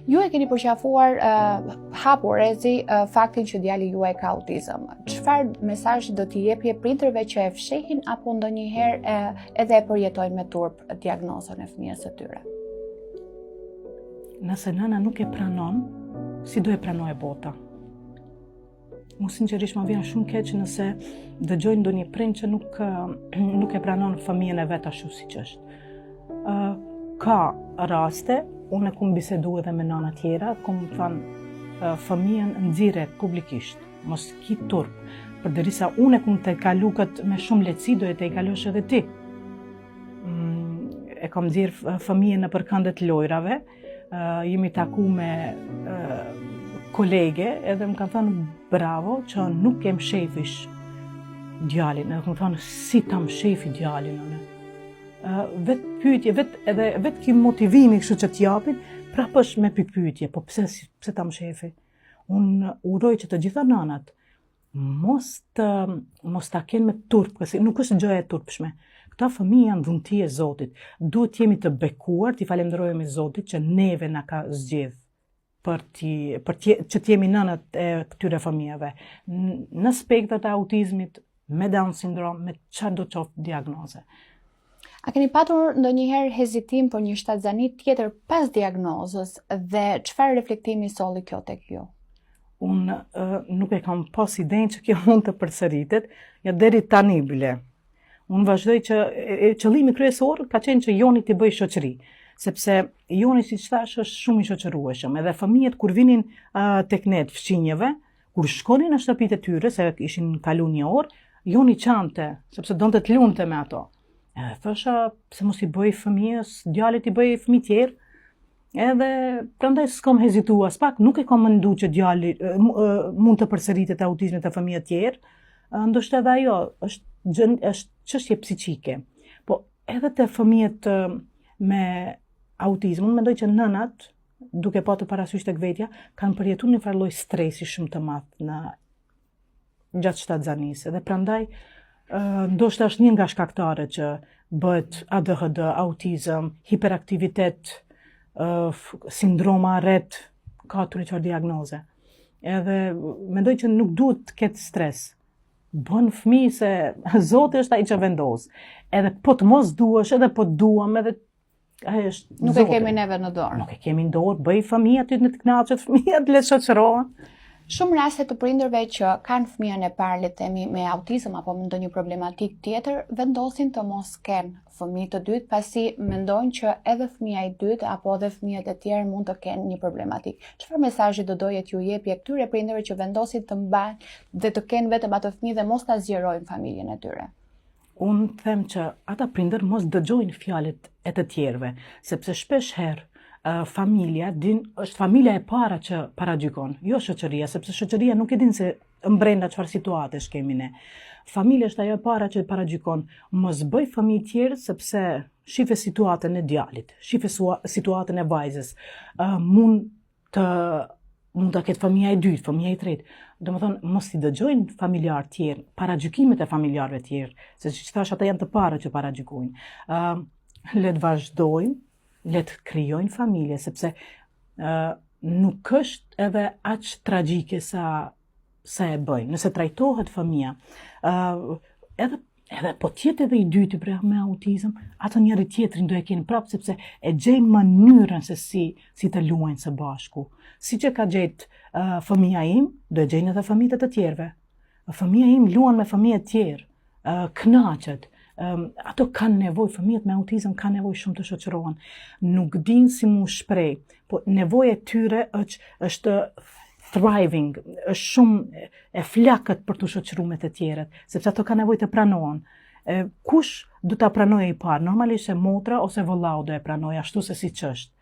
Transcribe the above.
Ju e keni përqafuar uh, hapurazi uh, faktin që djali juaj ka autizëm. Çfarë mesazhi do t'i jepje prindërve që e fshehin apo ndonjëherë uh, edhe e përjetojnë me turp diagnozën e fëmijës së tyre? Nëse nëna nuk e pranon, si do e pranojë bota? Mu sinqerisht ma vjen shumë keq nëse dëgjoj ndonjë prind që nuk nuk e pranon fëmijën e vet ashtu siç është. Ë ka raste, unë e kum bisedu edhe me nana tjera, kum thënë fëmijën nxirre publikisht, mos ki turp. Përderisa unë e kum tejkalu këtë me shumë lehtësi, do e tejkalosh edhe ti. Mm, e kam nxjerr fëmijën nëpër kënde të lojrave, jemi taku me kolege edhe më kanë thënë bravo që nuk e mshefish djalin, edhe kam thënë si ta mshefi djalin unë. Vetë pyetje, vetë edhe vetë ky motivimi kështu që t'japin, prapë është me pikëpyetje, po pse pse ta mshefi? Unë uroj që të gjitha nanat mos të mos ta kenë me turp, se nuk është gjë e turpshme. Këta fëmijë janë dhunti e Zotit. Duhet të jemi të bekuar, t'i falënderojmë Zotit që neve na ka zgjedh për ti për të që të jemi nënat e këtyre fëmijëve. Në spektrat e autizmit, me Down syndrome, me çfarëdo qoftë diagnoze. A keni patur ndonjëherë hezitim për një shtatzani tjetër pas diagnozës dhe çfarë reflektimi solli kjo tek ju? Unë uh, nuk e kam pas idenë që kjo mund të përsëritet, ja deri tani bile. Unë vazhdoj që e, e, qëllimi kryesor ka qenë që Joni t'i bëj shoqëri, sepse Joni siç thashë është shumë i shoqërueshëm, edhe fëmijët kur vinin uh, tek ne të fqinjëve, Kur shkonin në shtëpitë e tyre, se ishin kalu një orë, Joni qante, sepse donte të lunte me ato. Edhe thosha, pse mos i bëj fëmijës, djalit i bëj fëmijë tjerë, edhe prandaj s'kam hezitu aspak, nuk e kam mendu që djali mund të përsëritet autizmi te fëmijët tjerë, ndoshta edhe ajo është gjën, është çështje psiqike. Po edhe te fëmijët me autizëm, unë mendoj që nënat duke patur parasysh tek vetja, kanë përjetuar një farë lloj stresi shumë të madh në gjatë shtatzanisë dhe prandaj ndoshta është një nga shkaktarët që bëhet ADHD, autizëm, hiperaktivitet, sindroma Rett, ka turli diagnoze. Edhe mendoj që nuk duhet të ketë stres. Bën fëmijë se Zoti është ai që vendos. Edhe po të mos duash, edhe po të duam, edhe Ai është Nuk e kemi neve në dorë. Nuk e kemi në dorë, bëj fëmijë aty në të kënaqet fëmija të le shoqërohen. Shumë raste të prindërve që kanë fëmijën e parë, le të themi me autizëm apo me ndonjë problematikë tjetër, vendosin të mos kenë fëmijë të dytë, pasi mendojnë që edhe fëmija i dytë apo edhe fëmijët e tjerë mund të kenë një problematikë. Çfarë mesazhi do doje t'ju jepje këtyre prindërve që vendosin të mbajnë dhe të kenë vetëm atë fëmijë dhe mos ta zgjerojnë familjen e tyre? Unë them që ata prindër mos dëgjojnë fjalët e të tjerëve, sepse shpesh herë familja din është familja e para që paragjykon, jo shoqëria, sepse shoqëria nuk e din se mbrenda çfarë situatesh kemi ne. Familja është ajo e para që paragjykon, mos bëj fëmijë tjerë sepse shife situatën e djalit, shife situatën e vajzës. Uh, mund të mund ta ketë fëmija i dytë, fëmija i tretë. Domethënë, mos i dëgjojnë familjarë tjerë, paragjykimet e familjarëve tjerë, se siç thashë ata janë të parë që paragjykojnë. Ë uh, le të vazhdojnë, le të krijojnë familje, sepse ë uh, nuk është edhe aq tragjike sa sa e bëjnë. Nëse trajtohet fëmija, ë uh, edhe edhe po të jetë edhe i dyti bre me autizëm, ato njëri tjetrin do e kenë prapë sepse e gjejnë mënyrën se si si të luajnë së bashku. Siç e ka gjetë uh, fëmija im, do e gjejnë edhe fëmijët e të tjerëve. Fëmija im luan me fëmijët tjerë, uh, kënaqet. Um, ato kanë nevojë, fëmijët me autizëm kanë nevojë shumë të shoqërohen. Nuk dinë si mu shpreh, po nevoja e tyre është është thriving, është shumë e flakët për t'u shoqëruar me të tjerët, sepse ato kanë nevojë të pranohen. E, kush do ta pranojë i parë? Normalisht se motra ose vëllau do e pranojë ashtu se siç është.